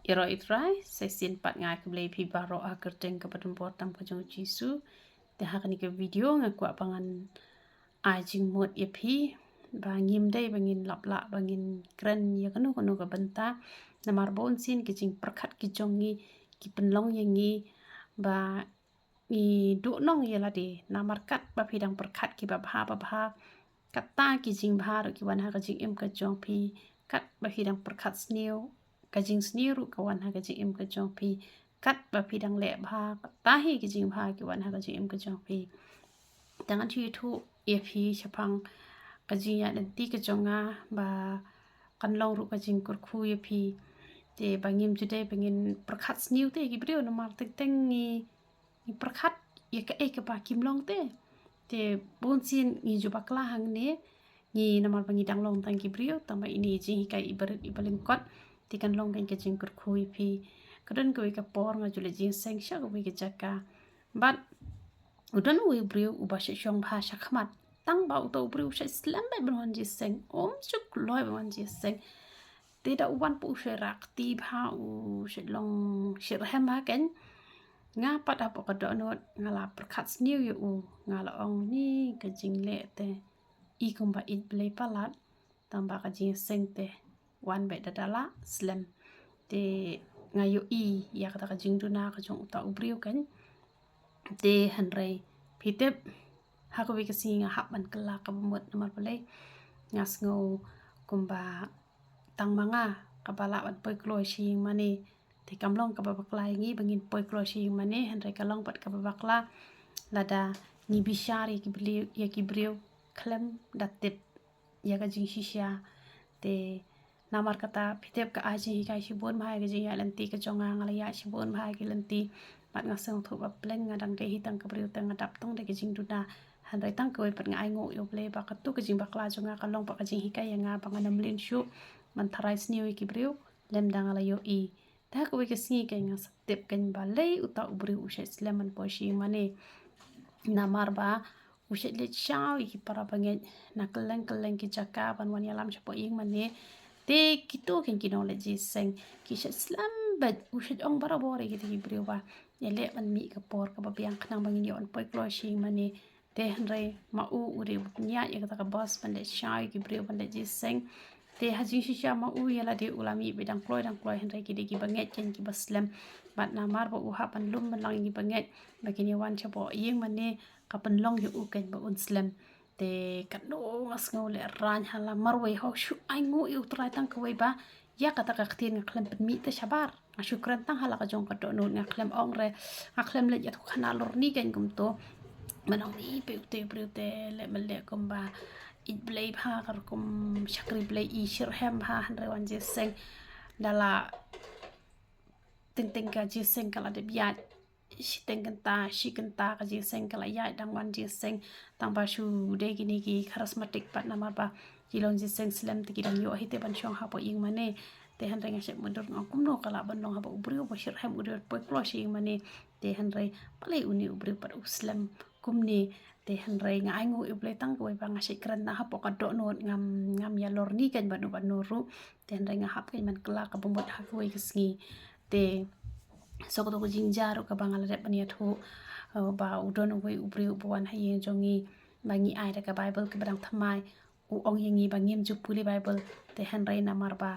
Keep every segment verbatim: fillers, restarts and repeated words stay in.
Ïaroh ïa U Trai, sa shisien pat nga ai khublei ïa phi baroh ha ka kyrteng kaba donbor tam ka jong U Jisu. Te ha kane ka video nga kwah ba ngan ai jingmut ïa phi ba ngim dei ba ngin lap lah ba ngin kren ïa kano kano ka bynta. Namar bunsien ki jingpyrkhat ki jong ngi ki pynlong ïa ngi ba ngi duhnong ïa lade. Namar katba phi dang pyrkhat kiba bha ba bha, katta ki jingbha ruh ki wan ha ka jingim ka jong phi. Katba phi dang pyrkhat sniew, ka jingsniew ruh ka wan ha ka jingim ka jong phi. Katba phi dang leh bha, katta hi ki jingbha ki wan ha ka jingim ka jong phi. Te ngan shu ïathuh ïa phi shaphang ka jingïaid lynti ka jong nga ba kan long ruh ka jingkyrkhu ïa phi. Te ba ngim ju dei ba ngin pyrkhat sniew te ki briew, namar teng teng ngi ngi pyrkhat ïa kaei kaba kim long te. Te bunsien ngi ju bakla hangne, ngi namar ba ngi dang long tang ki briew, tang ba ine i jinghikai iba rit iba lyngkot, te kan long kan ka jingkyrkhu ïa phi. Ka don kawei ka por nga ju leit jingïaseng sha kawei ka jaka. Bad u don uwei u briew uba shait shong bha shakhmat. Tang ba uta u briew u shait slem bha ban wan jingïaseng. Um shu kloi ban wan jingïaseng. Te da u wan pat u shait rah kti bha, u shait long shitrhem bha kan. Nga pat hapoh ka dohnud nga la pyrkhat sniew ïa u, nga la ong ni ka jingleh te i kumba ïeit Blei palat, tang ba ka jingïaseng te wan beit da da la slem. Te nga ïohi ïa kata ka jingduna ka jong uta u briew kan. Te hynrei phi tip, ha kawei ka sngi nga hap ban kylla kaba mut namar balei? Nga sngew kumba tang ma nga kaba lah ban poi kloi sha ïing mane. Te kam long kaba bakla ïa ngi ba ngin poi kloi sha ïing mane, hynrei ka long pat kaba bakla lada ngi bishar ïa ki briew, ïa ki briew khlem da tip ïa ka jingshisha. Te namar kata phi tip ka ai jinghikai shibun bha ïa ka jingïaid lynti ka jong nga, nga la ïaid shibun bha ïa ki lynti. Bad nga sngewthuh ba pleng nga dang dei hi tang ka briew te nga dap tang da ka jingduna. Hynrei tang kawei pat nga ainguh ïa U Blei ba katu ka jingbakla jong nga ka long pat ka jinghikai ïa nga ba ngan ym lynshuk ban tharai sniew ïa ki briew lymda nga la ïohi. Te ha kawei ka sngi kan nga sa tip kan balei uta u briew u shait slem ban poi sha ïing mane. Namar ba u shait leit shaw ïa ki para bangeit na kylleng kylleng ki jaka ban wan ïalam shapoh ïing mane. Te kito kan ki nongleit jingïaseng ki shait slem beit, u shait ong barabor ïa kita ki briew ba ïaleh ban mih ka por kaba biang khnang ba ngin ïoh ban poi kloi sha ïing mane. Te hynrei ma u u dei u pynïaid ïa kata ka bos ban leit shaw ïa ki briew ban leit jingïaseng. Te ha jingshisha ma u ïa lade u la mih beit dang kloi dang kloi, hynrei ki dei ki bangeit kan kiba slem. Bad namar ba u hap ban lum ban lang ïa ki bangeit ba kin ïa wan shapoh ïing mane, ka pynlong ïa u kan ba un slem. Te katno nga sngew lehraiñ ha la marwei, ho shu ainguh ïa U Trai tang kawei ba ïa kata ka ktien nga khlem pynmih te shabar. Nga shu kren tang ha la ka jong ka dohnud, nga khlem ong re, nga khlem leit ïathuh khana lorni kan kumto. Ban ong i phi uta u briew te leh mlien kumba ïeit Blei bha, ka rukom shakri Blei i shitrhem bha, hynrei wan jingïaseng da la teng teng ka jingïaseng ka la dep ïaid. Shiteng kynta, shi kynta ka jingïaseng ka la ïaid, dang wan jingïaseng. Tang ba shu dei kine ki charismatic pat namar ba ki long jingïaseng slem te ki dang ïoh hi te ban shong hapoh ïing mane. Te hynrei nga shait mutdur nga ong kumno ka lah ban long haba u briew ba shitrhem u dei ban poi kloi sha ïing mane. Te hynrei balei une u briew pat u slem kumne. Te hynrei nga ainguh ïa U Blei tang kawei ba nga shait kren tang hapoh ka dohnud, ngam, ngam ïalorni kan bad u, bad u ruh. Te hynrei nga hap kan ban kylla kaba mut ha kawei ka sngi. Te so kato ka jingjia ruh kaba nga la dep ban ïathuh, eh, ba u don uwei u briew uba wan ha ïing jong ngi ba ngi ai da ka Baibl kaba dang thymmai. U ong ïa ngi ba ngim ju pule Baibl, te hynrei namar ba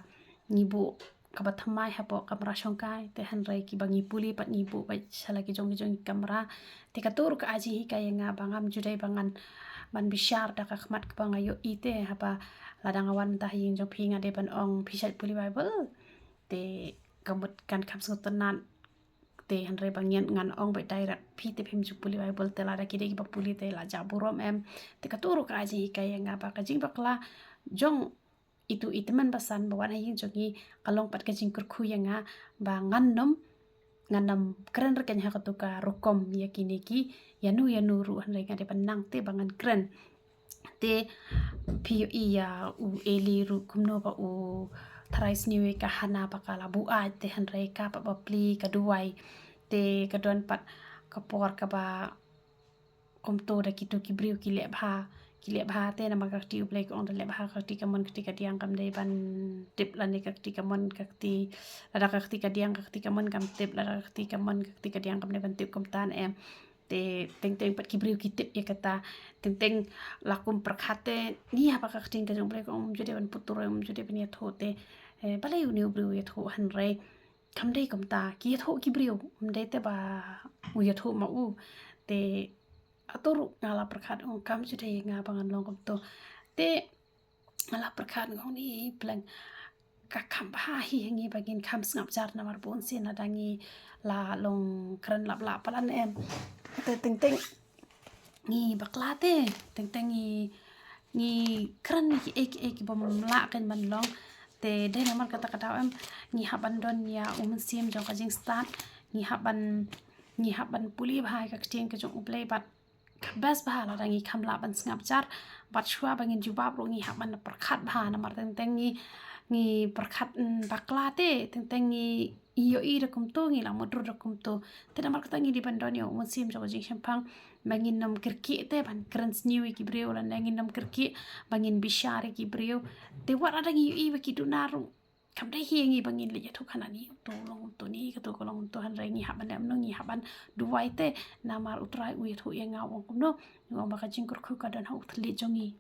ngi buh kaba thymmai hapoh kamra shongkai, te hynrei kiba ngi pule pat ngi buh beit sha la ki jong ki jong ki kamra. Te kato ruh ka ai jinghikai ïa nga ba ngam ju dei ba ngan ban bishar da ka khmat kaba nga ïohi te haba lada nga wan mynta ha ïing jong phi nga dei ban ong phi shait pule Baibl. Te ka mut kan kham sngewtynnat. Te hynrei ba ngan, ngan ong beit direct, phi te phim ju pule Baibl, te lada ki dei kiba pule te la jah burom em. Te kato ruh ka ai jinghikai ïa nga ba ka jingbakla jong itu i tymmen basan ba wan ha ïing jong ngi ka long pat ka jingkyrkhu ïa nga ba ngan nym, ngan nym kren ryngkat ha kato ka rukom ïa kine ki ïano ïano ruh, hynrei nga dei ban nang te ba ngan kren. Te phi ïohi ïa u Eli ruh kumno ba u tharai sniew ïa ka Hana ba ka la buaid, te hynrei ka pat bapli ka duwai. Te ka don pat ka por kaba kumto da kito ki briew ki leh bha, ki leh bha te, namar ka kti U Blei ka ong da leh bha ka kti kamon kti kadiang, kam dei ban tip lane ka kti kamon ka kti, lada ka kti kadiang ka kti kamon kam tip, lada ka kti kamon ka kti kadiang kam dei ban tip, kumta ne em. Te teng teng pat ki briew ki tip ïa kata. Teng teng la kum pyrkhat te, ngi haba ka ktien ka jong U Blei ka ong ym ju dei ban putur, ym ju dei ban ïathuh te, eh, balei une u briew u ïathuh? Hynrei kam dei kumta, ki ïathuh ki briew, ym dei te ba u ïathuh ma u. Te hato ruh nga la pyrkhat, ong kam ju dei nga ba ngan long kumto. Te nga la pyrkhat, nga ong ni pleng, ka kham bha hi ha ngi ba ngin kham sngap jar, namar bunsien lada ngi la long kren lap lap palat ne em. Te teng teng ngi bakla te, teng teng ngi, ngi kren kiei kiei ki bym lah kein ban long. Te dei namar kata ka daw em, ngi hap ban don ïa u mynsiem jong ka jingstad, ngi hap ban, ngi hap ban pule bha ïa ka ktien ka jong U Blei bad ka best bha lada ngi kham lah ban sngap jar, bad shuwa ba ngin jubab ruh ngi hap ban pyrkhat bha, namar teng teng ngi, ngi pyrkhat, mm, bakla te, teng teng ngi ïohi da kumto, ngi la mudui da kumto. Te namar kata ngi dei ban don ïa u mynsiem jong ka jingshemphang, ba ngin nym kyrkieh te ban kren sniew ïa ki briew, lane ngin nym kyrkieh ba ngin bishar ïa ki briew. Te wat lada ngi ïohi ba ki duna ruh kam dei hi ïa ngi ba ngin leit ïathuh kane, ni uto u long kumto, ni kato ka long kumto, hynrei ngi hap ban leh kumno? Ngi hap ban duwai te, namar U Trai u ïathuh ïa nga, u ong kumno? U ong ba ka jingkyrkhu ka don ha u thylliej jong ngi.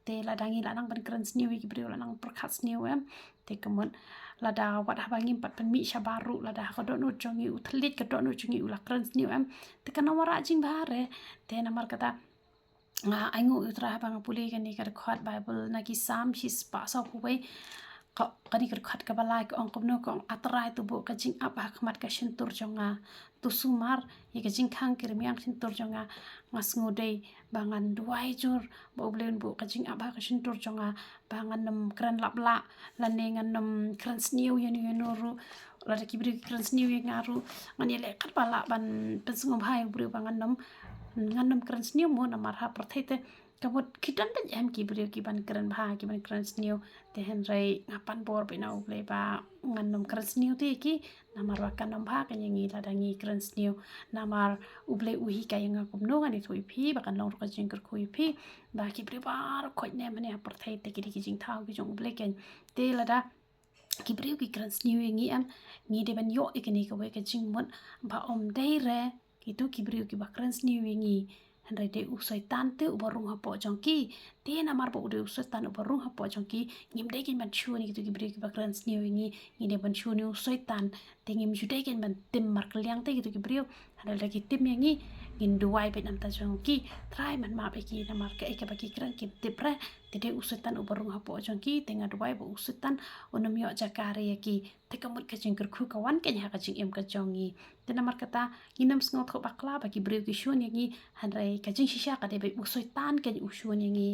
Te lada ngi la nang ban kren sniew ïa ki briew, la nang pyrkhat sniew em, te ka mut lada wat haba ngim pat pynmih shabar ruh, lada ha ka dohnud jong ngi u thylliej, ka dohnud jong ngi u la kren sniew em, te kan ym wanrah jingbha re. Te namar kata nga ainguh ïa U Trai haba nga pule kane ka dkhot Baibl na ki Salm shispah sawphew wei. Ka, kane ka dkhot kaba lai ka ong kumno? Ka ong, A Trai, to buh ka jingap ha khmat ka shyntur jong nga, to sumar ïa ka jingkhang ki rmiang shyntur jong nga. Nga sngewdei ba ngan duwai jur ba U Blei un buh ka jingap ha ka shyntur jong nga, ba ngan nym kren lap lah, lane ngan nym kren sniew ïano ïano ruh. Lada ki briew ki kren sniew ïa nga ruh, ngan ïaleh katba lah ban pynsngewbha ïa u briew ba ngan nym, ngan nym kren sniew mo, namar ha pyrthei te ka mut ki don beit em ki briew ki ban kren bha, ki ban kren sniew. Te hynrei nga pan bor beit na U Blei ba ngan nym kren sniew te ïa ki, namar ba kan ym bha kein ïa ngi lada ngi kren sniew. Namar U Blei u hikai ïa nga kumno, ngan ïathuh ïa phi ba kan long ruh ka jingkyrkhu ïa phi, ba ki briew baroh khoit ne em ha pyrthei te ki dei ki jingthaw ki jong U Blei kein. Te lada ki briew ki kren sniew ïa ngi em, ngi dei ban ïoh ïa kane kawei ka jingmut ba ym dei re kito ki briew kiba kren sniew ïa ngi, hynrei dei u Soitan te uba rung hapoh jong ki. Te namar ba u dei u Soitan uba rung hapoh jong ki, ngim dei kein ban shun ïa kito ki briew kiba kren sniew ïa ngi, ngi dei ban shun ïa u Soitan. Te ngim ju dei kein ban tim markylliang te kito ki briew. Hynrei lada ki tim ïa ngi, ngin duwai beit na ka bynta jong ki, Trai, men map ïa ki, namar kaei kaba ki kren kim tip re. Te dei u Soitan uba rung hapoh jong ki, te nga duwai ba u Soitan un ym ïoh jaka re ïa ki. Te ka mut ka jingkyrkhu ka wan kein ha ka jingim ka jong ngi. Te namar kata ngin nym sngewthuh bakla ba ki briew ki shun ïa ngi, hynrei ka jingshisha ka dei ba u Soitan kein u shun ïa ngi.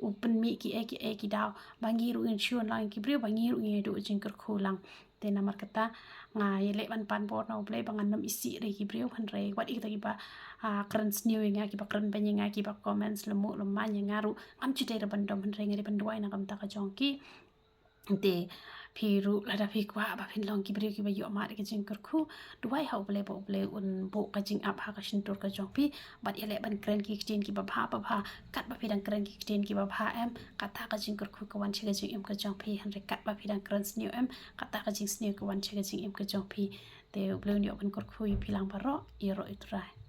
U pynmih kiei kiei ki daw ba ngi ruh ngin shun lang ïa ki briew, ba ngi ruh ngin ïoh jingkyrkhu lang. Te namar kata nga ïaleh ban pan bor na U Blei ba ngan nym isih re ïa ki briew, hynrei wat ïa kita kiba, ah, kren sniew ïa nga, kiba kren beiñ ïa nga, kiba comment lem mo lem man ïa nga ruh, ngam ju dei re ban dom, hynrei nga dei ban duwai na ka bynta ka jong ki. Te phi ruh lada phi kwah ba phin long ki briew kiba ïoh mad ïa ka jingkyrkhu, duwai ha U Blei ba U Blei un buh ka jingap ha ka shyntur ka jong phi, bad ïaleh ban kren ki ktien kiba bha ba bha. Katba phi dang kren ki ktien kiba bha em, kata ka jingkyrkhu ka wan sha ka jingim ka jong phi, hynrei katba phi dang kren sniew em, kata ka jingsniew ka wan sha ka jingim ka jong phi. Te U Blei un ïoh ban kyrkhu ïa phi lang baroh, ïaroh ïa U Trai.